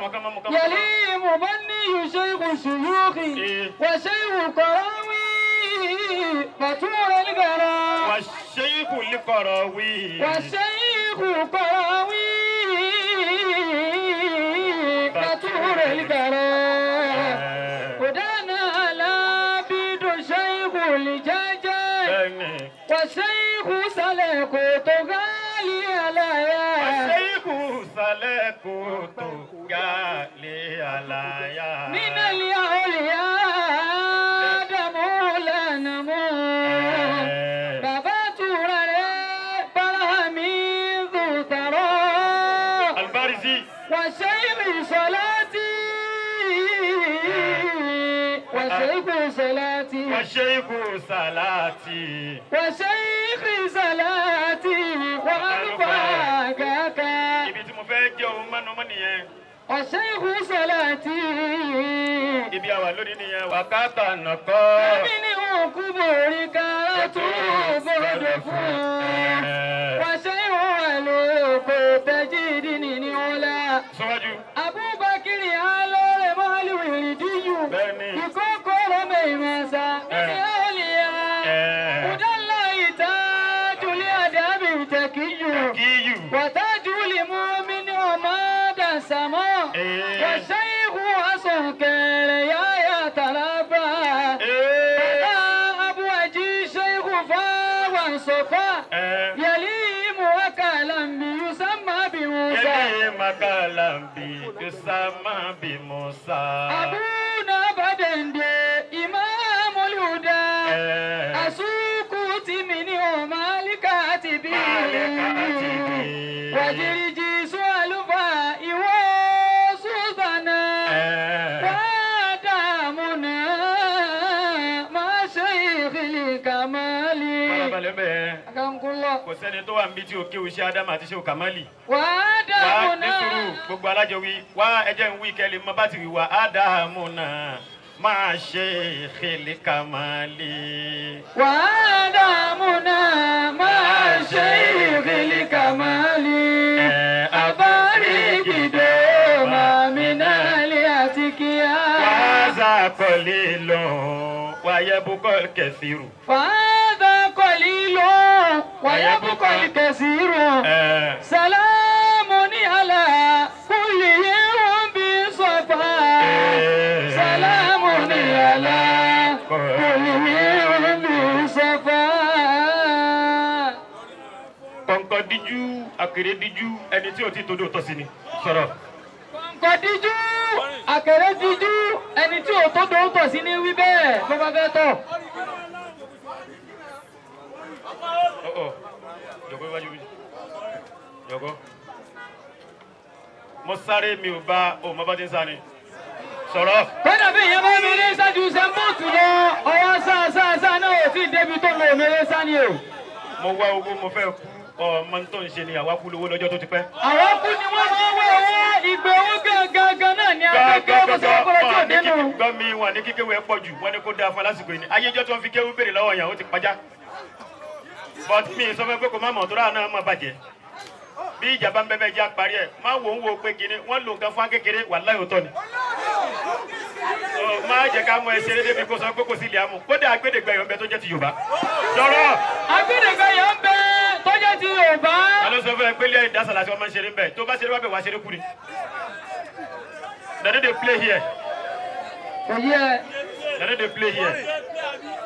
يلي مبني شيخ الشيوخ وشيخ قراوي بتول القرا والشيخ القراوي والشيخ قراوي بتول القرا ودانا لابد شيخ الجاجة والشيخ سلك تغالي عليا والشيخ سلك تغالي عليا من الأولياء دمو لنمو بابا توراري برهمي ذو ترى البارزي والشيخ صلاتي والشيخ صلاتي والشيخ صلاتي والشيخ صلاتي وأرفعك ibi tí mo fẹ́ jẹ́ òun mọ́nu mọ́ nìyẹn. والشيخ صلاتي ibi àwa lónìí nìyẹn. Wàkàtà nàkọ́. Èmi ni òkú borí kára tó gbọdọ̀ fún. والشيخ àlòkò tẹ́jìdì ní ọlá. Sọ́wájú. Abubakar alóore mọ́lì wìrìdíyù. Bẹ́ẹ̀ni. Ìkókòrò mẹ́ìmọ̀sá. Mímí àwòlíyá. Udala ìtajùlé àdàbí tẹ̀kíyù. Kíyù. Wàtájúlì mú mi ní ọmọ dàsámọ́. Wàṣẹ́yìnkù asọ̀kẹ̀rẹ̀ yáyà tàràbà. Bàbá Abuwají ṣẹ́yìnkù fáwọn sọ̀fà. Yẹ̀lí muwakalambi yusamma bi Musa. Yẹ̀lí makalambi yusamma bi Musa. Abuna Badende Imamul Huda. Asuku timini o malika tibi. Wajiriji sualufa iwo sultana. Wadamuna ma sheikhil kamali. Farabalẹ̀ bẹ́ẹ̀. Akamkullah. Kò sẹ́ni tó wà níbi tí o kéwu iṣẹ́ Ádámù àti iṣẹ́ Kàmálì. Wà á dààmú Wá ní sùúrù náà. Gbogbo alájọ wí wá ẹjẹ́ ń wí kẹ́lẹ́ mọ bá ti wí wá Ádámù náà máa ṣe ìxèlè Kàmálì. Wà á dààmú náà máa ṣe ìxèlè Kàmálì. Àbáríkìdó màmí náà lè àti kíá. Wàhálà kọ́lé lọ wàyẹ̀bùkọ́ kẹsìrù. Fàádà kọ̀lílò wàyẹ̀bùkọ́ kẹsìrù. Sàlámù ní àlà kúlì yìí bí sọ̀fà. Sàlámù ní àlà kúlì yìí bí sọ̀fà. Kọ̀ǹkọ̀ díjú àkèrè díjú ẹni tí ò tí todo tọ́ sí ni sọ̀rọ̀. Kọ̀ǹkọ̀ díjú àkèrè díjú ẹni tí ò tó dòó tọ̀ sí ní wí bẹ́ẹ̀ bó bá fẹ́ tọ̀. Ọ̀ọ̀ jọ̀kọ́ iwájú mi jọ̀kọ́. Mo sáré mi ò bá o mọ bá ti ń sáré sọ̀rọ̀. Kódà bí ìyẹn bá mi lé ṣáájú sẹ́ńbọ̀tù lọ ọwọ́ sáà náà ò tí ì débi tó lọ òmìnira sá ni o. Mo wá owó mo fẹ́ kú ọmọ tó ń ṣe ni àwa kú lówó lọ́jọ́ tó ti pẹ́. Àwọn kú ni wọ́n máa ń wá owó ìgbé owó gangan náà ni akẹ́kọ̀ọ́ bó ṣe kọ́kọ́rọ́ tí ò dénú. Gbọ́ mi wà ní kíkéwé ẹ pọ̀ jù wọ́n ní kó dáa fún lásìkò yìí ni ayéjọ́ tí wọ́n fi kéwú béèrè lọ́wọ́ yẹn ó ti pajá. But mi sọ fún pé kò má mọ̀ tó rà náà má bàjẹ́. Bí ìjàmbá ń bẹ́ẹ̀ jẹ́ àparí ẹ̀ má wò ń wo pé kíní wọ́n lo nǹkan fún akékeré wàláhì òótọ́ ni. Má jẹ́ ká mọ ẹsẹ̀ débi kó sọ pé kò sí ilé amú kódà agbẹ́dẹ̀gbẹ̀yọ̀ ń bẹ tó jẹ́ ti Yorùbá. Sọ̀rọ̀. Agbẹ́dẹ̀gbẹ̀yọ̀ ń bẹ tó jẹ́ ti Yorùbá. Ta ló sọ fún ẹ pé ilé ìdásàlà tí wọ́n máa ń ṣeré ń bẹ̀ tó bá ṣeré wá bẹ̀ wá ṣeré kú ni. They dey play here. They dey play here.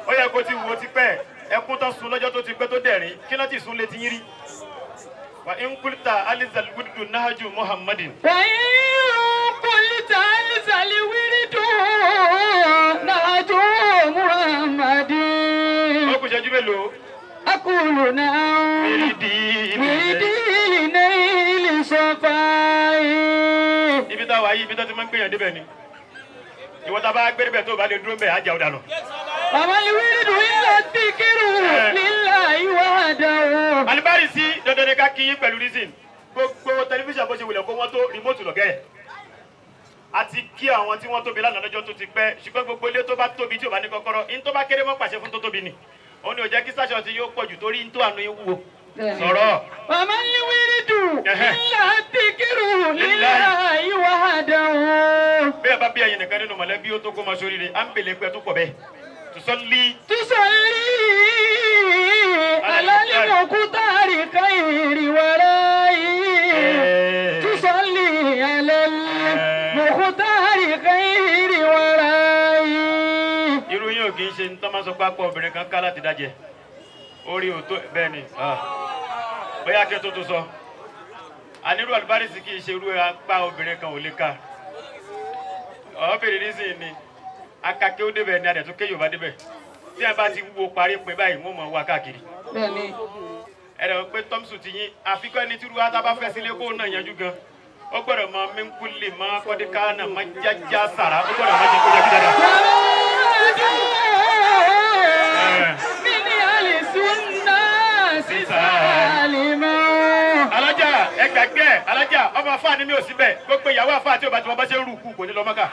Ó yẹ kó ti wo ti pẹ́ ẹkún tó sun lọ́jọ́ tó ti pẹ́ tó dẹ̀rín kí náà ti sun létí yín rí. Wa in kulta alizal wudu nahaju Muhammadin. Wa in kulta alizal wudu nahaju Muhammadin. Ó kù ìṣẹ́jú mélòó? Akulu náà. Wìrìdì naili sọfáì. Ibi táwa yìí ibi tó ti máa ń gbìyànjú débẹ̀ ni. Ìwọ tá a bá gbé débẹ̀ tó o bá lè dúró mbẹ̀ á jà ó dànù. Bàbá ni wíìrìdù ilà díkìrù lillahi wahdahu. Alibari sí dandan ni ká kí yín pẹ̀lú reason. Gbogbo tẹlifíṣàn bó ṣe wulẹ̀ kó wọ́n tó rìmọ́tù lọ́gẹ́ ẹ̀. A ti kí àwọn tí wọ́n tóbi lánàá lọ́jọ́ tó ti pẹ́ ṣùgbọ́n gbogbo ilé tó bá tóbi tí ò bá ní kọ́kọ́rọ́ in tó bá kéré mọ́ pàṣẹ fún tó tóbi ni. Òun ni ò jẹ́ kí sáṣọ ti yóò pọ̀ jù torí in tó àánú yín wúwo. Sọ̀rọ̀. Bàbá ni wíìrìdù ilà díkìrù lillahi wahdahu. Bẹ́ẹ̀ bá bí ẹyin nìkan nínú mọ̀lẹ́bí ó tó kó máa sóríire, à ń bèlè pẹ́ tó pọ̀ bẹ́ẹ̀. Tùsọ́lí. Tùsọ́lí alálìmọ̀kútàrí káyìrì wàráyé. Tùsọ́lí alálìmọ̀kútàrí káyìrì wàráyé. Irú yín ò kì í ṣe ní tọ́mọ́ sọ pápá obìnrin kan ká láti dájẹ́. Orí òótọ́ bẹ́ẹ̀ ni. Bóyá kí ẹ tó tó sọ. Ànírú àlùbárísì kì í ṣe irú apá obìnrin kan ò lè ká. Ọ̀bẹ̀rẹ̀ nísìnyí ni akake ó débẹ̀ ni adẹ̀ tó ké Yorùbá débẹ̀. Tí ẹ bá ti wúwo parí pin báyìí, wọ́n mọ̀ wá káàkiri. Bẹ́ẹ̀ni. Ẹ dẹ̀ pé Tọ́mùsù ti yín, àfikún ẹni tí ruwa tábà fẹ́ sílé kó náà yanjú gan. Ó gbọ́dọ̀ mọ mínkúlì mọ́ kọ́díkánà mọ́ jájá sàrà, ó gbọ́dọ̀ mọ́ jẹ́ kó jẹ́ kí dáadáa. Mini alisunna sísàlìmọ́. Alájà ẹ gbàgbé ẹ, alájà ọmọ afáà ni mi ò sí bẹ́ẹ̀, gbogbo ìyàwó afáà tí ò bá ti mọ bá ṣe ń rúkú kò ní lọ Mọ́kà.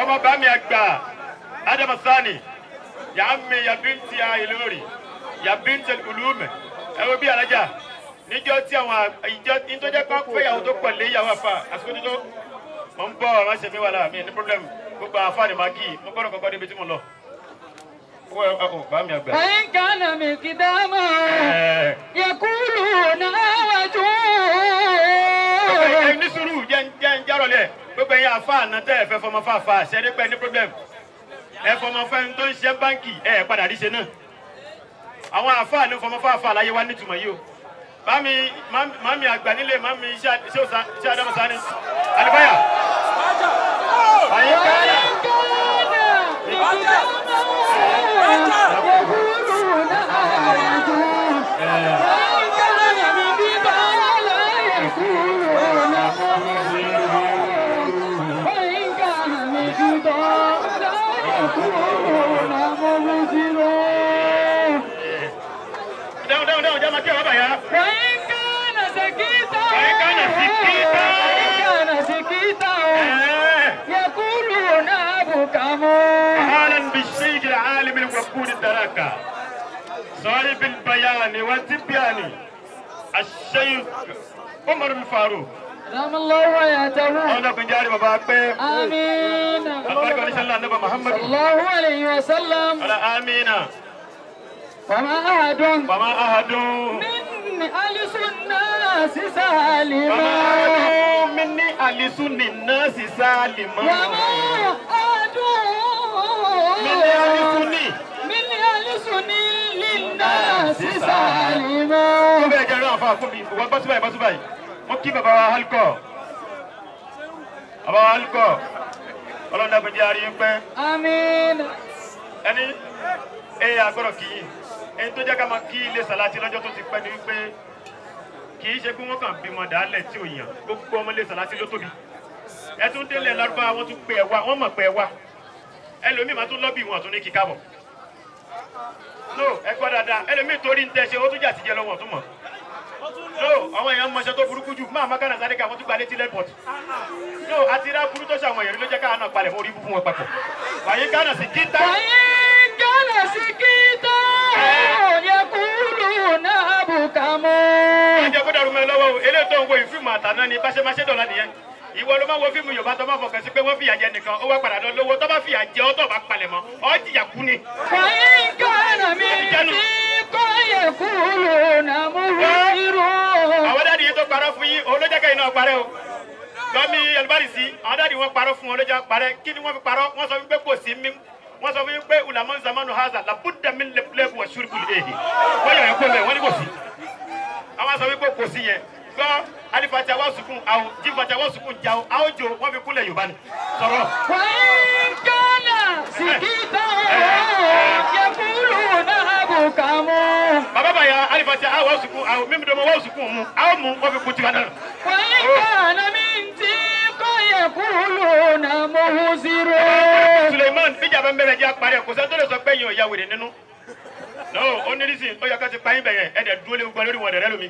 Ọmọ bá mi àgbà Adam Sani yà mi yà bínti Ìlọrin yà bínti Ulum ẹ wo bí alájà níjọ́ tí àwọn ìjọ ìtọ́jẹ́ kan fẹ́ yàwó tó pọ̀ lé yàwó àfa àsìkò tó mọ̀ ń bọ̀ má ṣe mí wà láà mí ní problem gbogbo àfa ni màá kì í mo gbọ́dọ̀ kọ́kọ́ níbi tí mo lọ. Ó bá mi àgbà. Ẹ̀yin kan náà mi kì í dá mọ́. Yẹ̀kúlù náà wájú. Ẹ ní sùúrù jẹ́ ń járọ̀lẹ̀ gbogbo ẹ̀yin àfa àná tẹ́ ẹ fẹ́ fọmọ fáfa ṣẹ́ni pẹ́ ní problem ẹ fọmọ fẹ́ tó ń ṣe báńkì ẹ padà rí ṣe náà àwọn àfa ní fọmọ fáfa láyé wá nítumọ̀ yìí o. Mami, mami àgbà nílé, mami ṣé Adamu Sani, Alibaya. Àyíká. Dáhùn dáhùn dáhùn, jẹ́ máa kí ọ̀rọ̀ bàyá. أهلا بالشيخ العالم الوقود الدراكة صاحب البيان والتبيان الشيخ عمر الفاروق رحم الله حياته. آمين. محمد صلى الله عليه وسلم. آمين. وما أحد وما أحد من أهل الناس سالما وما من أهل الناس سالما وما أحد من أهل من أهل للناس سالما. Bẹ́ẹ̀ jẹ́ ẹ̀rọ àfa fún mi, wọ́n bọ́ síbáyìí bọ́ síbáyìí. Mo kí bàbá wa Alukọ. Bàbá wa Alukọ. Ọlọ́run dàgbé jẹ́ àárín pẹ́. Àmín. Ẹni ẹ àgbọ̀dọ̀ kì í. Ẹni tó jẹ́ ká máa kí ilé Sàlátì lọ́jọ́ tó ti pẹ́ ni wípé kì í ṣe pé wọ́n kàn bímọ dàálẹ̀ tí ò yàn. Gbogbo ọmọ ilé Sàlátì ló tóbi. Ẹ tún délé Lárúbáwá wọ́n tún pé ẹ wá, wọ́n mọ̀ pé ẹ wá. Ẹlòmíì máa tún lọ́bì wọn tún ní kíkà bọ̀. No, ẹ gbọ́ dáadáa. Ẹlòmíì torí ń tẹ́ ṣe, ó tún jà tìjẹ lọ́wọ́ tún mọ̀. No, àwọn èèyàn mọṣẹ́ tó burúkú jù. Máa máa kánà sáré ká wọ́n tún gba létí lẹ́pọ̀tì. No, àti rá burú tó ṣàwọn èèyàn ló jẹ́ káà náà palẹ̀ mọ́ orí fún wọn papọ̀. Wàyí kánà sí kíta. Wàyí kánà sí kíta. Yẹ kúrú náà bùkà mọ́. Ẹ jẹ́ kó dàrú mọ́ ẹ lọ́wọ́ o. Eléyìí tó ń wo ìfíìmù àtàná ni báṣẹ́máṣẹ́ dọ̀la nìyẹn. Ìwọ ló máa wo fíìmù Yorùbá tó máa fọkàn sí pé wọ́n fìyà jẹ nìkan, ó wá padà lọ lówó tó bá fìyà jẹ ọ́ tó bá palẹ̀ mọ́, ọ́ jìyà kú ni. Wàyí kánà mi sí kọ́ yẹ kúrú náà mú irú. Àwọn dáàdi yìí tó parọ́ fún yín, òun ló jẹ́ kẹ́yìn náà parẹ́ o. Gọ́mi Alùbárísì, àwọn dáàdi wọn parọ́ fún wọn ló jẹ́ parẹ́. Kí ni wọ́n fi parọ́? Wọ́n sọ wípé kò sí mi. Wọ́n sọ wípé ulamọ́ zamanu haza làbúdà mi lẹ́bù wọ̀ ṣúrùkù lè. Wọ́n yọ̀ ẹ́ kó mẹ́, wọ́n ní kò sí. Àwọn sọ wípé kò sí yẹn. Gbọ́ alifati awa sukun awo jifati awa sukun jawo awo jo wọ́n fi kúnlẹ̀ Yorùbá ni. Sọ̀rọ̀. Wàyí kánà sí kíta yẹ kúrú náà bùkà mọ́. Bàbá bàyà alifati awa sukun awo mímu dọ́mọ wọ́n sukun mu awo mu wọ́n fi kun tiwa náà. Wàyí kánà mi ti kọ́ yẹ kúrú náà mọ́ zero. Suleiman bíjà bá ń bẹ̀rẹ̀ jẹ́ apárẹ̀ kò sẹ́ni tó lè sọ pé yín ò ya wèrè nínú. No, ó ní rísìn ó yẹ ká ti pa yín bẹ̀yẹn ẹ̀ dẹ̀ dúró lé gbogbo lórí wọn dẹ̀ rẹ́ lómi.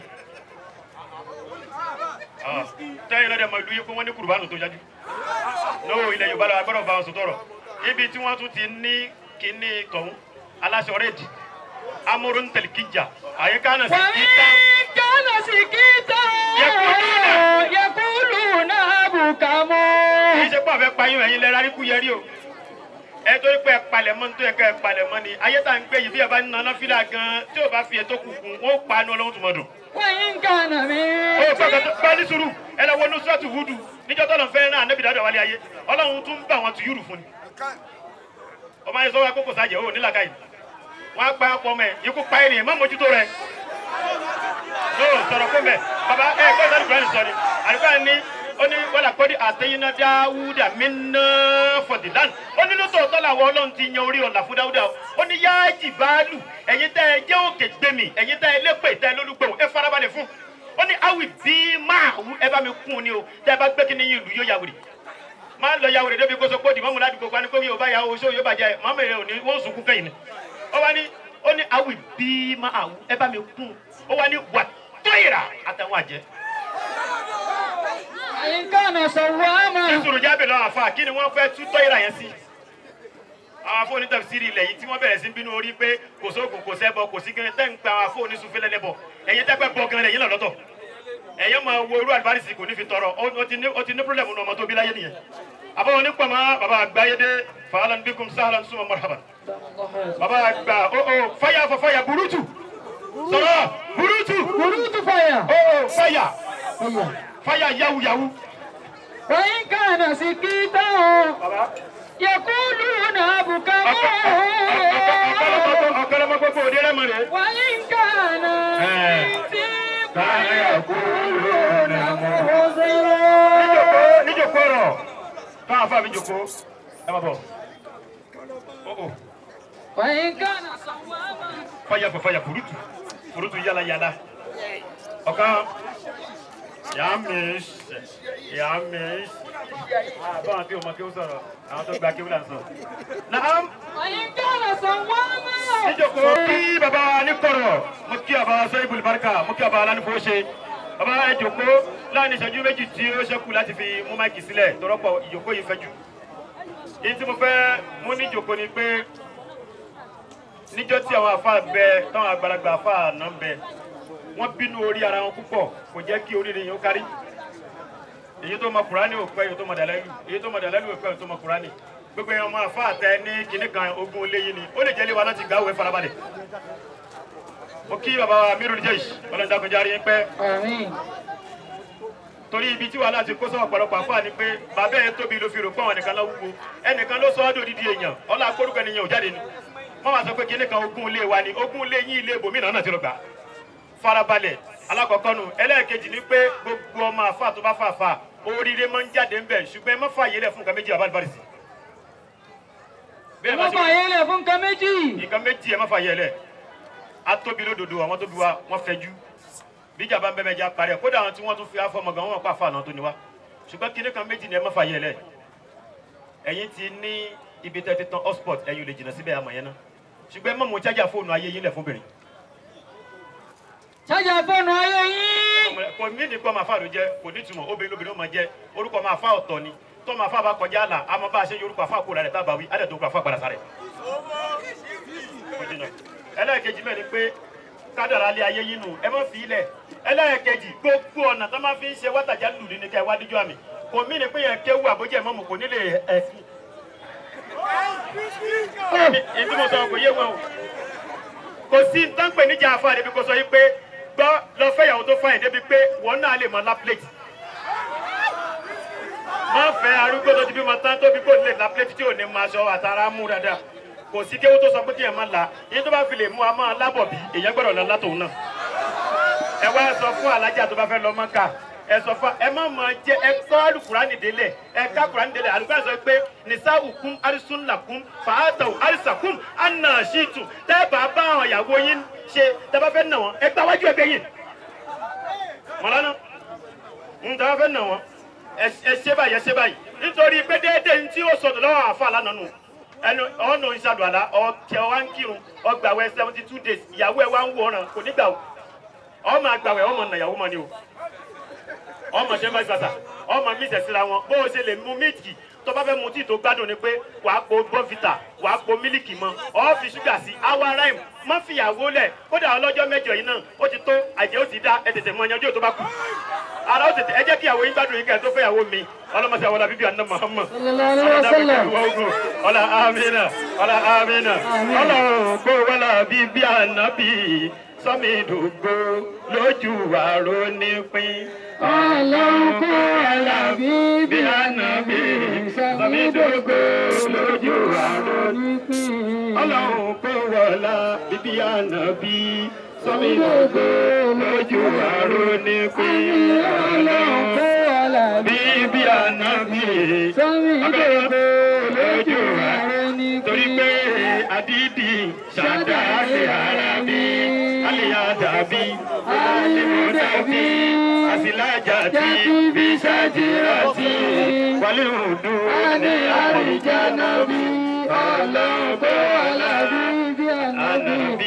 Tẹ́yìn lọ́dẹ̀ mọ ìlú yìí pé wọ́n ní kùrùbánu tó yájú. Lọ́wọ́ ilẹ̀ Yorùbá lọ́wọ́ agbọ́dọ̀ bá wọn sọ̀tọ̀rọ̀. Ibi tí wọ́n tún ti ní kíní tọ̀hún aláṣọ rẹ́ẹ̀dì amúrúntẹ̀lìkìjà àyíká náà sì kíta. Kánà sí kíta yẹkúlù náà bùkàmọ́. Kì í ṣe pé àfẹ́ payún ẹ̀yin lẹ́ra rí kú yẹrí o. Ẹ torí pé ẹ palẹ̀mọ́ ní tó yẹ ká ẹ palẹ̀mọ́ ni. Ayé tá à ń gbé yìí bí ẹ bá ń naná fílà gan-an tí ò bá fi ètò kùkùn wọ́n ó pa inú ọlọ́run tó mọ̀ dùn. Wọ́n kánà mí. Ó gbọ́dọ̀ tó bá ní sùúrù ẹ lọ wọnú sọ́ọ̀tù wúdù níjọ́ tọ́lọ̀ fẹ́ rán ànábì dáadáa wálé ayé ọlọ́run tún ń bá àwọn tùyúrù fún ni. Ọmọ ayé sọ́wọ́ akókò sájẹ̀ ó nílàkàyè. Wọ́n á pa ọkọ ọmọ ẹ̀ ikú pa ènìyàn má mójútó rẹ̀. Lóò sọ̀rọ̀ fún bẹ̀ bàbá ẹ kọ́ ìsàlù kúránì sọ ni àdúgbò ní ó ní wọ́lá kọ́dí àtẹ̀yìnà dáwúdà mí-ná fọ̀dìlán ó ní lóòótọ́ làwọn ọlọ́run ti yan orí ọ̀la fún dáwúdà ó ní yáàjì báàlù ẹ̀yin tẹ́ ẹ jẹ́ òkè gbẹ̀mí ẹ̀yin tẹ́ ẹ lépè tẹ́ ẹ lólùgbòhùn ẹ farabalẹ̀ fún ó ní awì bí máa wú ẹ bá mi kún un ní o tẹ́ ẹ bá gbé kíní yín ìlú yóò yàwùrì máa lọ yàwùrì débi kó so pé dìmọ́mù ládùúgbò wa ni kó yóò bá yà oṣó yóò bàjẹ́ mọ́mọ́ rẹ òní wọ́n sunkún kẹ́yìn ni ó wá ní ó ní awì bí máa wú ẹ bá mi kún ó wá ní wà tóyìrà àtàwọn àjẹ́. Àyíkànnà sọ̀rọ̀ àmà. Nítorí jábẹ̀ lọ́wọ́ àfa kí ni wọ́n fẹ́ tú tọ́yìrà yẹn sí. Àwọn afọ onítafsírì ilẹ̀ yìí tí wọ́n bẹ̀rẹ̀ sí ń bínú orí pé kò sóògùn kò sẹ́bọ kò sí gẹ́gẹ́ tẹ́ ń pa àwọn afọ onísùnfẹ́ lẹ́lẹ́bọ̀ ẹ̀yin tẹ́pẹ́ bọ gan lẹ́yìn náà lọ́tọ̀. Ẹ̀yin máa wo irú àlùbárísì kò ní fi tọrọ ó ti ní pírọ̀lẹ̀mù nu ọmọ tó bí láyé nìyẹn. Àbá wọn ní pàmò bàbá àgbáyédé fàálàn bikum sahlan summa marhaban. Bàbá àgbà ó fáyà fọ fáyà burútu sọ̀rọ̀ burútu burútu fáyà ó fáyà fáyà yahu yahu. Wọ́n kànà sí kíta o. Yẹ̀kúlù náà bùkà mọ́. Ọ̀kọ́lọ́mọ gbogbo òde rẹ̀ mọ̀ rẹ̀. Wọ́n kànà sí yẹ̀kúlù náà mọ̀. Níjòkó rọ̀ káwọn afá mi jòkó ẹ má bọ̀. Wọ́n kànà sọ̀wọ́ àmà. Fáyà fọ fáyà burútu burútu yálà yálà. Ọ̀kan. Yàmísì yàmísì báwọn tí o mọ kéwù sọ̀rọ̀ àwọn tó gba kéwù là ń sọ. Naam. Àyíkára sọ wọ́n mọ́. Níjòkó kí bàbá ní kọ̀rọ̀ mo kí bàbá Sọ́yìnbùlù Bárkà mo kí bàbá Alánifowóṣe bàbá ẹ jòkó láàrin ìṣẹ́jú méjì tí ó ṣẹ́kù láti fi mú máìkì sílẹ̀ tọrọpọ̀ ìjòkó yìí fẹ́jú. Èyí tí mo fẹ́ mú níjòkó ni pé níjọ́ tí àwọn àfa bẹ táwọn àgbàlagbà àfa àná bẹ wọ́n bínú orí ara wọn púpọ̀ kò jẹ́ kí oríire yẹn ó kárí. Èyí tó mọ Kùránì ò pẹ́ èyí tó mọ dàlẹ́lù èyí tó mọ dàlẹ́lù ò pẹ́ èyí tó mọ Kùránì. Gbogbo èèyàn máa fà tẹ ní kinní kan ogún ilé yìí ni ó lè jẹ́ ilé wa láti gbà wẹ́ farabalẹ̀. Mo kí bàbá wa Amirul Jaysh ọlọ́run dákun járe yín pẹ́. Torí ibi tí wàhálà ti kó sọ ọ̀pọ̀lọpọ̀ àfáà ni pé bàbá ẹ̀ tóbi ló fi rò pé àwọn nìkan ló wúwo ẹnìkan ló sọ ọ́ dòdìdí èèyàn ọlá akórúkọ ènìyàn ò jáde ni. Wọ́n máa sọ pé kinní kan ogún ilé wa ni ogún ilé yín ilé ibòmíràn náà ti lọ gbà. Farabalẹ̀ alákọ̀ọ́kọ́ nu ẹlẹ́ẹ̀kejì ni pé gbogbo ọmọ àfa tó bá fàáfà oríire máa ń jáde ń bẹ̀ ṣùgbọ́n ẹ má fààyè lẹ̀ fún nǹkan méjì àbálùbárìsì. Ẹ má fààyè lẹ̀ fún nǹkan méjì. Nǹkan méjì ẹ má fààyè lẹ̀ atóbi lódodo àwọn tó bí wa wọ́n fẹjú bíjà bá ń bẹ́ẹ̀ mẹ́ja parí ẹ̀ kódà àwọn tí wọ́n tún fi afọmọ gan wọn pa àfa àná tó ni wá ṣùgbọ́n kinní kan méjì ni ẹ má fààyè lẹ̀ ẹ̀yin ti ní ibi tẹ́ ti tan hotspot ẹ̀yin ò lè jìnnà síbẹ̀ àmọ̀ yẹn ná ṣùgbọ́n ẹ má mú chájà fóònù ayé yín lẹ̀ fóbìnrin. Chájà fóònù ayé yín. Kò mí ní kó máa fà ló jẹ kò ní ìtumọ̀ obìnrin lóbìnrin ó máa jẹ orúkọ máa fà ọ̀tọ̀ ni tó máa fà bá kọjá àlà àmọ́ bá a ṣe yorùkọ àfà kó rẹ̀ tábà wí á dẹ̀ tó kó àfà padà sáré. Ẹlẹ́ẹ̀kejì mẹ́rin pé kádàrá lé ayé yín nù ẹ má fi ilẹ̀ ẹlẹ́ẹ̀kejì gbogbo ọ̀nà tó máa fi ń ṣe wátàjà lù ní ká ẹ wá díjú àmì kò mí ní pé yẹn kéwú àbójẹ́ mọ́mù kò nílé ẹ̀. Ìdí mo sọ kò yé wọn o kò sí nǹkan pè níjà àfa débi kò sọ yìí pé gbọ́ lọ fẹ́ ìyàwó tó fáyìn débi pé wọ́n náà lè mọ láplétì. Má fẹ́ arúgbó tó ti bímọ tán tó bí kò lè láplétì tí ò ní máa ṣọ àtàrà mú dáadáa. Kò sí kéwú tó sọ pé kí ẹ má la yín tó bá fi lè mú a máa lábọ̀ bí èèyàn gbọ́dọ̀ lọ látòun náà. Ẹ wá sọ fún alájà tó bá fẹ́ lọ Mọ́kà ẹ sọ fún ẹ má máa jẹ ẹ kọ́ alukurani délẹ̀ ẹ ká kurani délẹ̀ alukurani sọ pé nisa ukun arisun lakun fàátàwù arisakum anasitu tẹ́ bá bá àwọn ìyàwó yín ṣe tẹ́ bá fẹ́ nà wọ́n ẹ gbá wájú ẹgbẹ́ yín mọ̀lánà ń tẹ́ bá fẹ́ nà wọ́n ẹ ṣe báyìí ẹ ṣe báyìí nítorí pé déédéé ní tí ó sọ̀tọ̀ lọ́wọ́ àfa lánàá nù ẹnu ọ̀nà ìṣàdùàlà ọ̀kẹ́ wa ń kírun ọgbàwẹ̀ 72 days ìyàwó ẹ wá ń wò ọ̀ràn kò nígbà o ọmọ àgbàwẹ̀ ọmọ nàyàwó mọ ni o. Ọmọ ṣe ń bá ṣàṣà ọmọ mi ṣẹ̀síra wọn bó o ṣe lè mu mílìkì tó bá fẹ́ mu tíì tó gbádùn ni pé wàá po bọ́fìtà wàá po mílìkì mọ́ ọ fi ṣúgà sí awa ráìmù má fìyàwó lẹ̀ kódà ọlọ́jọ́ mẹ́jọ yìí náà ó ti tó àjẹ́ ó ti dá ẹ tètè mọ yanjú tó bá kù ara ó tètè ẹ jẹ́ kí ìyàwó yín gbádùn yín kẹ́ ẹ tó fẹ́yàwó mi ọlọ́mọṣẹ́ àwọn bíbí àná Muhammad ọlá amina ọlá amina ọlọ́run kó wọlá bíbí ànábì sọmi dògbò lójú àrò nípín. Ọlọ́run kó wọlá bíbí ànábì sọmi dògbò lójú àrò nípín. Ọlọ́run kó wọlá bíbí ànábì sọmi dògbò lójú àrò nípín. Ọlọ́run kó wọlá bíbí ànábì sọmi dògbò lójú àrò nípín. Torí pé àdídì ṣàdáṣe ara mi aliyadabi alimudabi asilajati bisajirati walihudu ní àríjànàbí. Ọlọ́run kó wọlá bíbí ànábì.